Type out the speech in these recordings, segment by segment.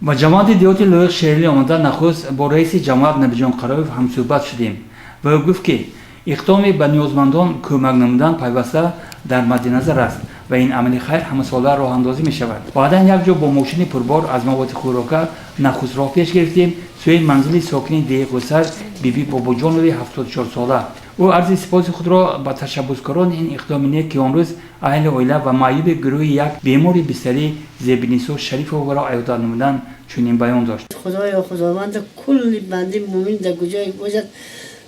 Ба ҷамоати деҳоти Лоиқ Шералӣ омада, нахуст бо раиси ҷамоат Набиҷон Қароев ҳамсӯҳбат шудем ва ӯ гуфт, ки иқдоми ба ниёзмандон кӯмак намудан пайваста дар мадди назар аст ва ин амали хайр ҳамасола роҳандозӣ мешавад. Баъдан якҷо бо мошини пурбор аз маводи хӯрока нахуст роҳ пеш гирифтем сӯи манзили сокини деҳи Ғусар, Биби Бобоҷонови 74сола. Ӯ арзи сипоси худро ба ташаббускорони ин иқдоми нек, ки он рӯз аҳли оила ва маъюби гурӯҳи як, бемори бистарӣ Зебинисо Шарифоваро аёдат намуданд, чунин баён дошт. Худоё, Худованд, кулли банди мӯмин дар куҷое бошад,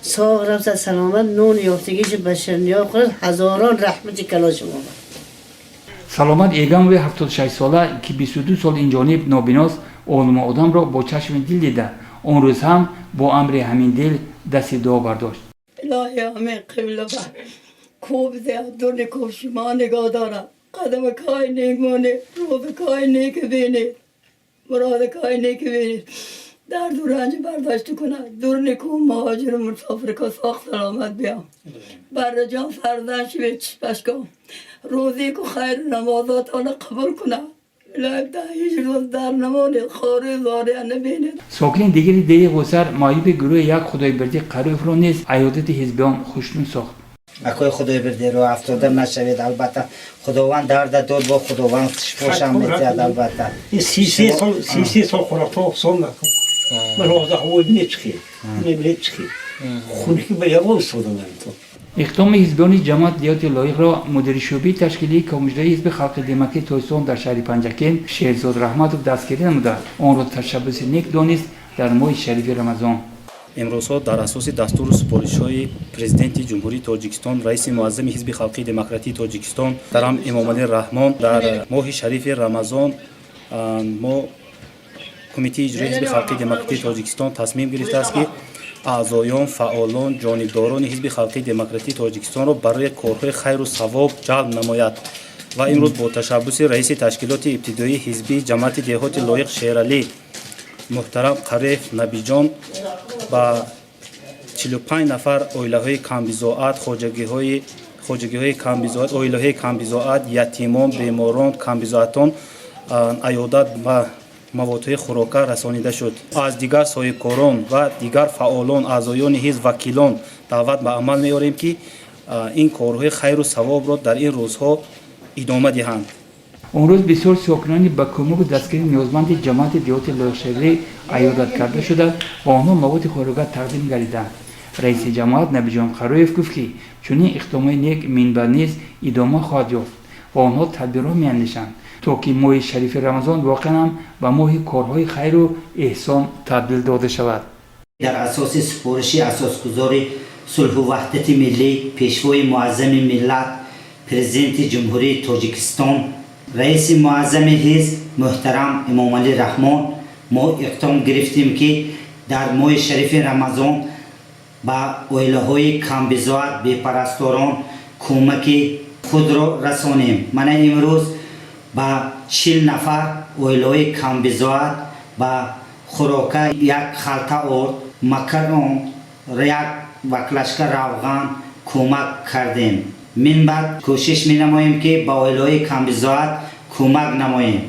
соғ рафта, саломат нон ёфтагиша ба ширниё хӯрад. Ҳазорон раҳмати калон шумо. Саломат Эгамови 76сола, ки 22 сол инҷониб нобиност, олума одамро бо чашми дил дида, он рӯз ҳам бо амри ҳамин дил дасти дуо бардошт. Илоҳи, ҳамин қибла ба кӯб зиёд дур кӯб шумо нигоҳ дорад, қадам кой нек монед, рӯз кой нек бинед, мурод кой нек бинед, дарду ранҷ бардошт кунад, дур нику муҳоҷиру мусофир ка соғ саломат биям, барраҷон фарзанд шивед, чишпашком рӯзӣ ку хайру намозотона қабул кунад. Ҳеҷ рӯз дар намонед, хору зория набинед. Сокини дигари деҳи Ғусар, маъюби гурӯҳи як Худойбердӣ Қароевро низ аёдати ҳизбиён хушнуд сохт. Акои Худойбердӣ, роҳ афтода нашавед. Албатта, Худованд дарда дод, бо Худованд шифошам медиҳад, албатта. 33 сол, 33 сол хӯрокто сон накун. Ман ҳозир ҳавои мечхи, мечхи, хунуки ба ягон истода наметавон. Иқдоми ҳизбиёни ҷамоат деҳоти Лоиқро мудири шӯъбаи ташкилии Кумитаи ҳизби халқи демократии Тоҷикистон дар шаҳри Панҷакент Шерзод Раҳматов дастгирӣ намуда, онро ташаббуси нек донист дар моҳи шарифи Рамазон. Имрӯзҳо дар асоси дастуру супоришҳои Президенти Ҷумҳурии Тоҷикистон, раиси муаззами Ҳизби халқии демократии Тоҷикистон муҳтарам Эмомалӣ Раҳмон, дар моҳи шарифи Рамазон мо, Кумитаи иҷроии Ҳизби халқии демократии Тоҷикистон, тасмим гирифтааст, ки аъзоён, фаъолон, ҷонибдорони Ҳизби халқии демократии Тоҷикистонро барои корҳои хайру савоб ҷалб намояд. Ва имрӯз бо ташаббуси раиси ташкилоти ибтидоии ҳизбии ҷамоати деҳоти Лоиқ Шералӣ муҳтарам Қароев Набиҷон ба 45 нафар оилаҳои камбизоат, хоҷагиҳои камбизоат, оилаҳои камбизоат, ятимон, беморон, камбизоатон аёдат ба маводҳои хӯрока расонида шуд. Аз дигар соҳибкорон ва дигар фаъолон, аъзоёни ҳизб, вакилон даъват ба амал меорем, ки ин корҳои хайру савобро дар ин рӯзҳо идома диҳанд. Он рӯз бисёр сокинони ба кӯмаку дастгирии ниёзманди ҷамоати деҳоти Лоиқ Шералӣ аёдат карда шуда, ба онҳо маводи хӯрока тақдим гардиданд. Раиси ҷамоат Набиҷон Қароев гуфт, ки чунин иқдомҳои нек минбаъд низ идома хоҳад ёфт ва онҳо тадбирҳо меандешанд, то ки моҳи шарифи Рамазон воқеан ҳам ба моҳи корҳои хайру эҳсон табдил дода шавад. Дар асоси супориши асосгузори сулҳу ваҳдати миллӣ, Пешвои муаззами миллат, Президенти Ҷумҳурии Тоҷикистон, раиси муаззами ҳизб муҳтарам Эмомалӣ Раҳмон, мо иқдом гирифтем, ки дар моҳи шарифи Рамазон ба оилаҳои камбизоат, бепарасторон кӯмаки худро расонем. Мана имрӯз ба 40 нафар оилаҳои камбизоат ба хӯрока як халта орд, макарон, як баклашка равған кӯмак кардем. Минбаъд кӯшиш менамоем, ки ба оилаҳои камбизоат кӯмак намоем.